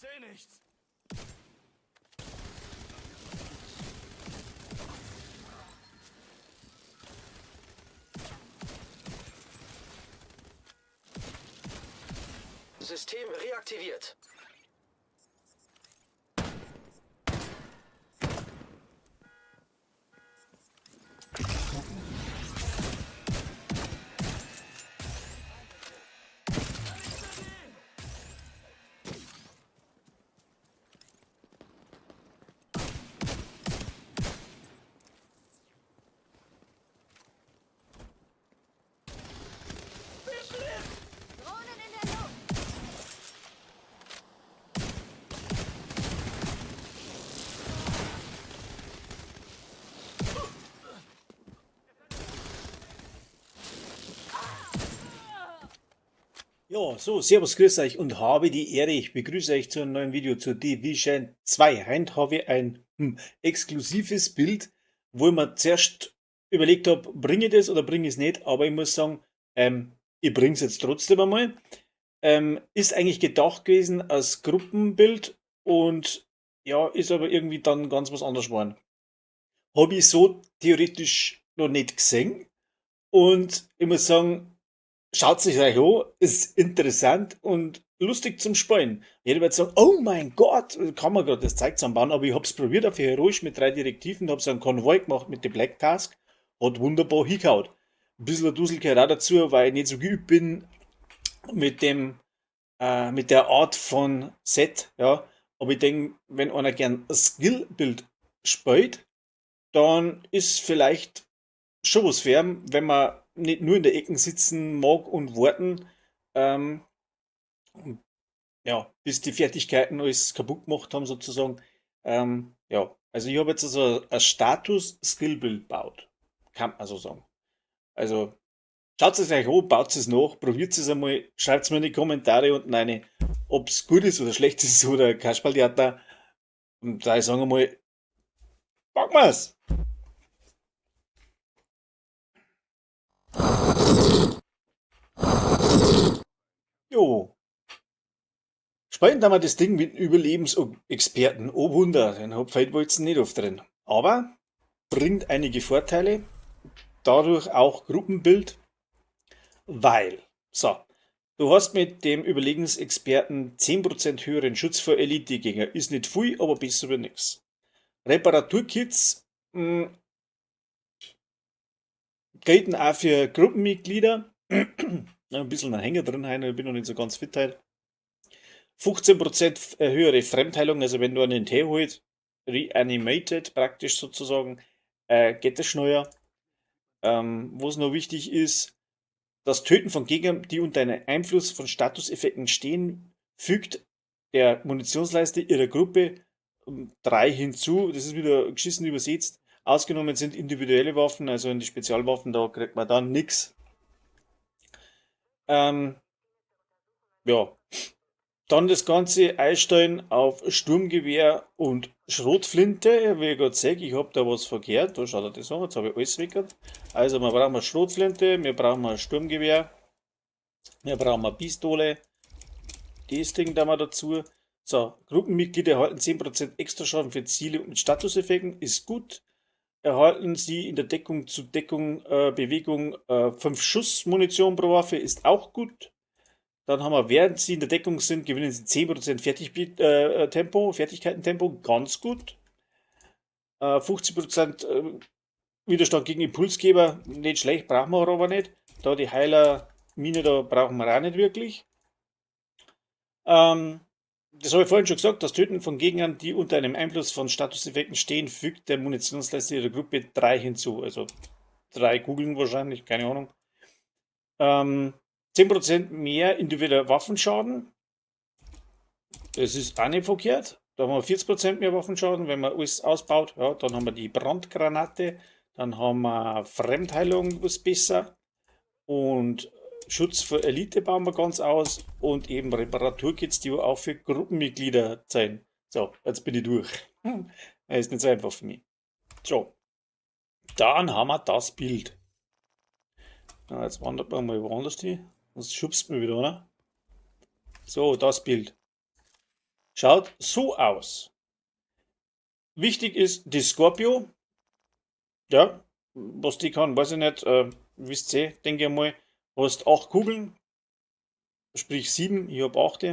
Sehe nichts. System reaktiviert. Drohnen in der Luft. Ja, so, servus, grüß euch und habe die Ehre. Ich begrüße euch zu einem neuen Video zur Division 2. Heute habe ich ein exklusives Bild, wo ich mir zuerst überlegt hab, bringe ich das oder bringe ich es nicht, aber ich muss sagen, ich bring's jetzt trotzdem einmal. Ist eigentlich gedacht gewesen als Gruppenbild und ja, ist aber irgendwie dann ganz was anderes geworden. Hab ich so theoretisch noch nicht gesehen und ich muss sagen, schaut sich euch an, ist interessant und lustig zum Spielen. Jeder wird sagen, oh mein Gott, kann man grad das Zeug zusammenbauen, aber ich hab's probiert auf Heroisch mit 3 Direktiven, hab so einen Konvoi gemacht mit dem Black Task, hat wunderbar hingehauen. Ein bisschen ein Dusel gehört auch dazu, weil ich nicht so geübt bin mit der Art von Set, ja. Aber ich denk, wenn einer gern ein Skill-Build spielt, dann ist vielleicht schon was für ihn, wenn man nicht nur in der Ecke sitzen mag und warten, ja, bis die Fertigkeiten alles kaputt gemacht haben sozusagen. Ich habe jetzt also ein Status-Skill-Build gebaut, kann man so sagen. Also schaut es euch an, baut es nach, probiert es einmal, schreibt es mir in die Kommentare unten rein, ob's gut ist oder schlecht ist oder Kasperltheater. Und da sagen wir mal, packen wir's! Jo. Spielen da mal das Ding mit Überlebensexperten. Oh Wunder, den hab ich jetzt nicht oft drin. Aber bringt einige Vorteile, dadurch auch Gruppenbild, weil, so, du hast mit dem Überlebensexperten 10% höheren Schutz vor Elite-Gegner. Ist nicht viel, aber besser wie nix. Reparaturkits gelten auch für Gruppenmitglieder. Ein bisschen ein Hänger drin, ich bin noch nicht so ganz fit heute. 15% höhere Fremdheilung, also wenn du einen Tee holst, reanimated praktisch sozusagen, geht das schneller. Was noch wichtig ist, das Töten von Gegnern, die unter einem Einfluss von Statuseffekten stehen, fügt der Munitionsleiste ihrer Gruppe 3 hinzu. Das ist wieder geschissen übersetzt. Ausgenommen sind individuelle Waffen, also in die Spezialwaffen, da kriegt man dann nix. Dann das Ganze einstellen auf Sturmgewehr und Schrotflinte. Wie ich grad seh, ich hab da was verkehrt. Da schaut er das an, jetzt hab ich alles weg. Also wir brauchen eine Schrotflinte, wir brauchen ein Sturmgewehr, wir brauchen eine Pistole. Das Ding da mal dazu. So, Gruppenmitglieder erhalten 10% extra Schaden für Ziele und mit Statuseffekten, ist gut. Erhalten sie in der Deckung zu Deckung Bewegung 5 Schuss Munition pro Waffe, ist auch gut. Dann haben wir, während sie in der Deckung sind, gewinnen sie 10% Fertigkeitentempo, ganz gut. 50% Widerstand gegen Impulsgeber, nicht schlecht, brauchen wir aber nicht. Da die Heiler-Mine, da brauchen wir auch nicht wirklich. Das habe ich vorhin schon gesagt, das Töten von Gegnern, die unter einem Einfluss von Statuseffekten stehen, fügt der Munitionsleiste ihrer Gruppe 3 hinzu. Also 3 Kugeln wahrscheinlich, keine Ahnung. 10% mehr individueller Waffenschaden. Das ist auch nicht verkehrt. Da haben wir 40% mehr Waffenschaden, wenn man alles ausbaut. Ja, dann haben wir die Brandgranate, dann haben wir Fremdheilung, was besser. Und Schutz vor Elite bauen wir ganz aus und eben Reparaturkits, die auch für Gruppenmitglieder sein. So, jetzt bin ich durch. Das ist nicht so einfach für mich. So, dann haben wir das Bild. Na, jetzt wandert man mal woanders hin. Sonst schubst man wieder, oder? So, das Bild. Schaut so aus. Wichtig ist die Scorpio. Ja, was die kann, weiß ich nicht. Wisst ihr, denke ich mal. Hast 8 Kugeln, sprich 7, ich hab 8,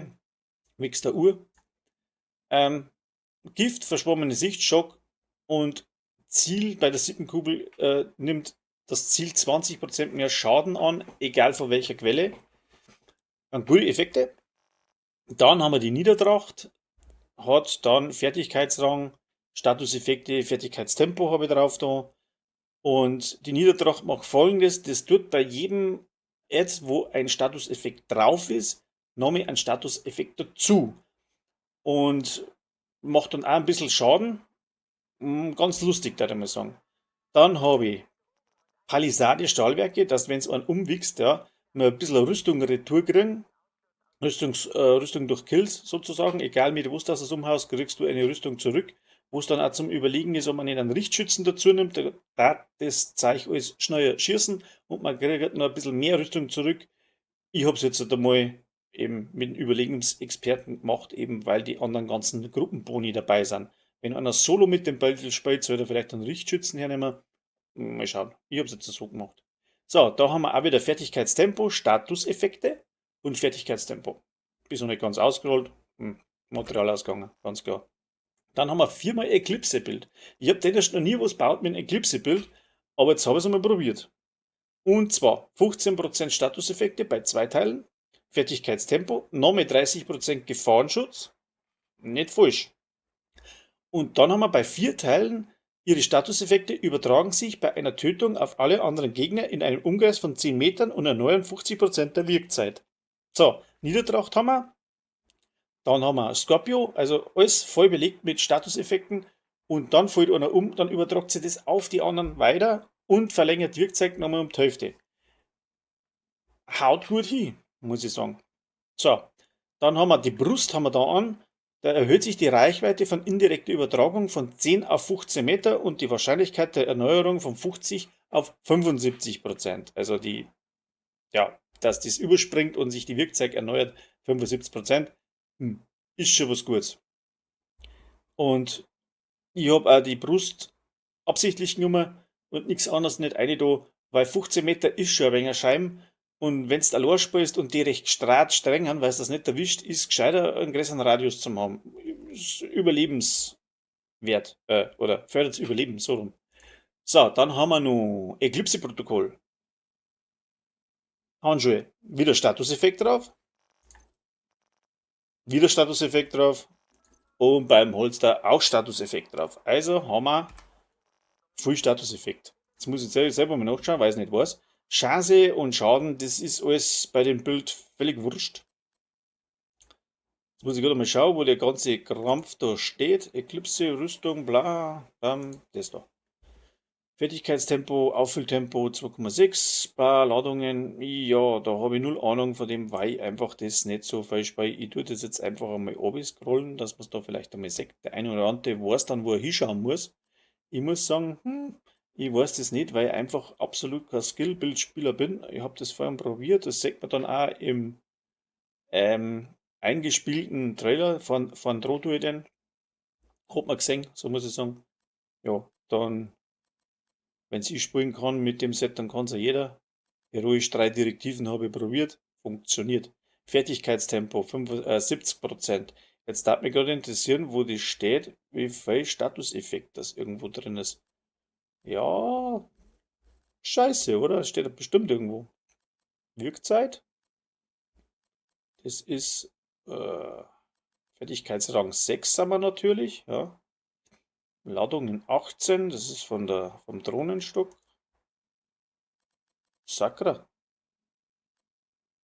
wegen der Uhr. Gift, verschwommene Sicht, Schock und Ziel bei der 7. Kugel nimmt das Ziel 20% mehr Schaden an, egal von welcher Quelle. Dann gute Effekte. Dann haben wir die Niedertracht, hat dann Fertigkeitsrang, Statuseffekte, Fertigkeitstempo habe ich drauf da. Und die Niedertracht macht Folgendes, das tut bei jedem Add, wo ein Statuseffekt drauf ist, nochmal einen Statuseffekt dazu. Und macht dann auch ein bisschen Schaden. Ganz lustig, würde ich mal sagen. Dann habe ich Palisade Stahlwerke, dass wenn es einen umwichst, ja, wir ein bisschen Rüstung retour kriegen. Rüstung durch Kills sozusagen, egal mit was du das umhaust, kriegst du eine Rüstung zurück, wo es dann auch zum Überlegen ist, ob man nicht einen Richtschützen dazu nimmt, da das Zeug alles schneller schießen und man kriegt noch ein bisschen mehr Rüstung zurück. Ich hab's jetzt einmal eben mit dem Überlebensexperten gemacht, eben weil die anderen ganzen Gruppenboni dabei sind. Wenn einer solo mit dem Beutel spielt, soll er vielleicht einen Richtschützen hernehmen. Mal schauen. Ich hab's jetzt so gemacht. So, da haben wir auch wieder Fertigkeitstempo, Statuseffekte und Fertigkeitstempo. Ist noch nicht ganz ausgerollt. Material ausgegangen, ganz klar. Dann haben wir 4-mal Eclipse-Build. Ich hab denn erst noch nie was gebaut mit einem Eclipse-Build, aber jetzt hab ich's einmal probiert. Und zwar 15% Statuseffekte bei 2 Teilen, Fertigkeitstempo, nochmal 30% Gefahrenschutz, nicht falsch. Und dann haben wir bei 4 Teilen, ihre Statuseffekte übertragen sich bei einer Tötung auf alle anderen Gegner in einem Umkreis von 10 Metern und erneuern 50% der Wirkzeit. So, Niedertracht haben wir. Dann haben wir Scorpio, also alles voll belegt mit Statuseffekten. Und dann fällt einer um, dann übertragt sich das auf die anderen weiter und verlängert die Wirkzeit nochmal um die Hälfte. Haut gut hin, muss ich sagen. So, dann haben wir die Brust haben wir da an. Da erhöht sich die Reichweite von indirekter Übertragung von 10 auf 15 Meter und die Wahrscheinlichkeit der Erneuerung von 50 auf 75%. Also die, ja, dass das überspringt und sich die Wirkzeit erneuert, 75%, ist schon was Gutes. Und ich hab auch die Brust absichtlich genommen und nix anderes nicht rein da, weil 15 Meter ist schon ein wenig Scheiben. Und wenn's du allein spielst und die recht streng haben, weil's das nicht erwischt, ist gescheiter, einen größeren Radius zu haben. Ist überlebenswert, oder fördert das Überleben, so rum. So, dann haben wir noch Eclipse-Protokoll. Handschuhe. Wieder Statuseffekt drauf. Wieder Statuseffekt drauf. Und beim Holster auch Statuseffekt drauf. Also haben wir viel Statuseffekt. Jetzt muss ich selber mal nachschauen, weiß nicht was. Chance und Schaden, das ist alles bei dem Build völlig wurscht. Jetzt muss ich gerade mal schauen, wo der ganze Krampf da steht. Eclipse, Rüstung, bla, bam, das da. Fertigkeitstempo, Auffülltempo 2,6, paar Ladungen, ja, da habe ich null Ahnung von dem, weil ich einfach das nicht so falsch bei. Ich tue das jetzt einfach einmal runterscrollen, dass man's da vielleicht einmal sieht. Der eine oder andere weiß dann, wo er hinschauen muss. Ich muss sagen, ich weiß das nicht, weil ich einfach absolut kein Skill-Build-Spieler bin. Ich hab das vorhin probiert, das sieht man dann auch im eingespielten Trailer von Drohduiden. Hat man gesehen, so muss ich sagen. Ja, dann, wenn's ich spielen kann mit dem Set, dann kann's ja jeder. Heroisch 3 Direktiven habe ich probiert, funktioniert. Fertigkeitstempo 70%. Jetzt darf mich gerade interessieren, wo das steht, wie viel Statuseffekt das irgendwo drin ist. Ja, scheiße, oder? Das steht da bestimmt irgendwo. Wirkzeit? Das ist Fertigkeitsrang 6 haben wir natürlich. Ja. Ladungen 18, das ist vom Drohnenstock. Sakra.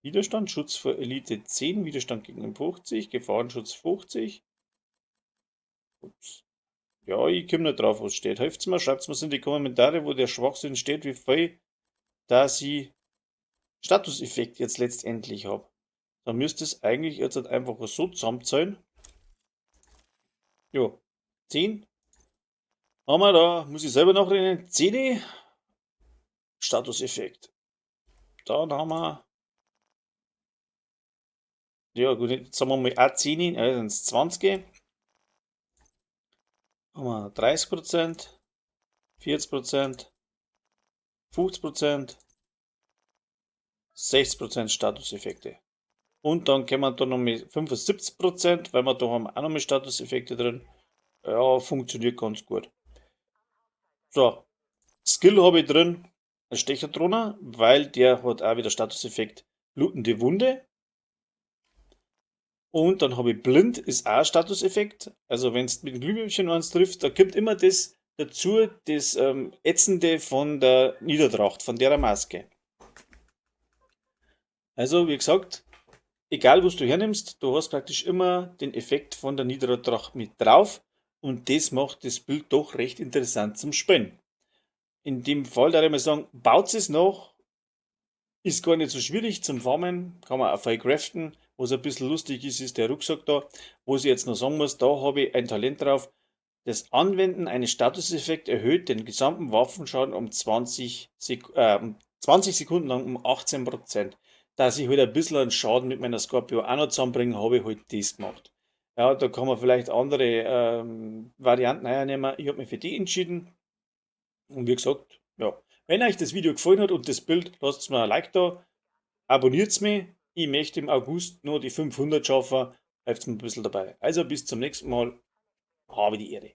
Widerstand, Schutz vor Elite 10, Widerstand gegen 50, Gefahrenschutz 50. Ups. Ja, ich komm nicht drauf, was steht. Helft's mir, schreibt's mir in die Kommentare, wo der Schwachsinn steht, wie viel da ich Statuseffekt jetzt letztendlich hab. Dann müsste es eigentlich jetzt halt einfach so zusammenzählen. Jo, 10. Haben wir da, muss ich selber nachrechnen, 10 Statuseffekt. Dann haben wir Ja gut, jetzt sagen wir mal auch 10, also sind es 20. Haben wir 30%, 40%, 50%, 60% Statuseffekte. Und dann kommen wir da noch mit 75%, weil wir da haben auch noch mal Statuseffekte drin. Ja, funktioniert ganz gut. So, Skill habe ich drin, ein Stecherdrohner, weil der hat auch wieder Statuseffekt blutende Wunde. Und dann habe ich blind, ist auch ein Statuseffekt. Also wenn's mit dem Glühwürmchen eins trifft, da kommt immer das dazu, das Ätzende von der Niedertracht, von der Maske. Also wie gesagt, egal was du hernimmst, du hast praktisch immer den Effekt von der Niedertracht mit drauf. Und das macht das Bild doch recht interessant zum Spielen. In dem Fall darf ich mal sagen, baut es noch, ist gar nicht so schwierig zum Farmen, kann man auch voll craften. Was ein bisschen lustig ist, ist der Rucksack da. Was ich jetzt noch sagen muss, da habe ich ein Talent drauf. Das Anwenden eines Statuseffekts erhöht den gesamten Waffenschaden um 20 Sekunden lang um 18%. Dass ich halt ein bisschen einen Schaden mit meiner Scorpio auch noch zusammenbringe, habe ich halt das gemacht. Ja, da kann man vielleicht andere Varianten hernehmen. Ich habe mich für die entschieden. Und wie gesagt, ja. Wenn euch das Video gefallen hat und das Bild, lasst mir ein Like da, abonniert mich. Ich möchte im August nur die 500 schaffen, helft mir ein bisschen dabei. Also bis zum nächsten Mal, habe die Ehre.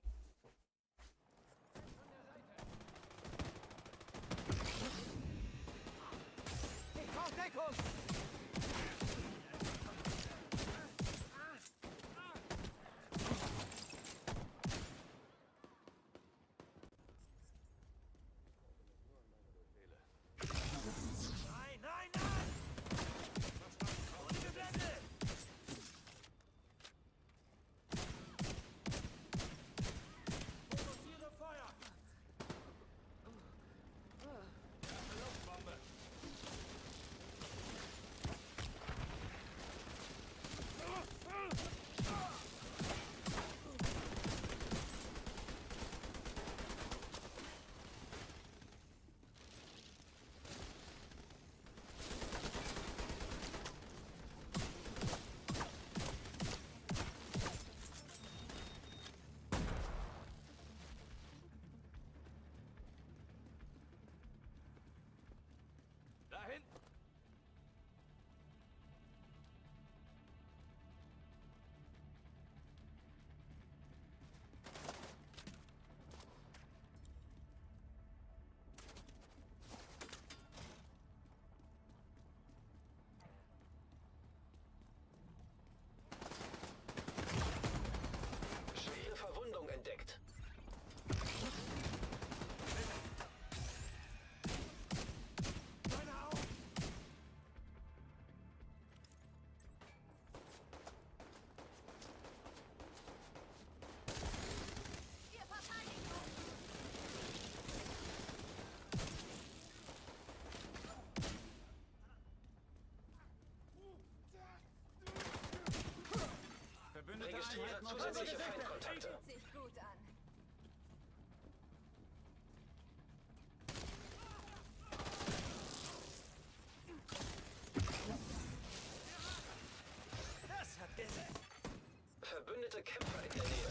Schwere Verwundung entdeckt. Registriere zusätzliche Feindkontakte. Fühlt sich gut an. Verbündete Kämpfer in der Nähe.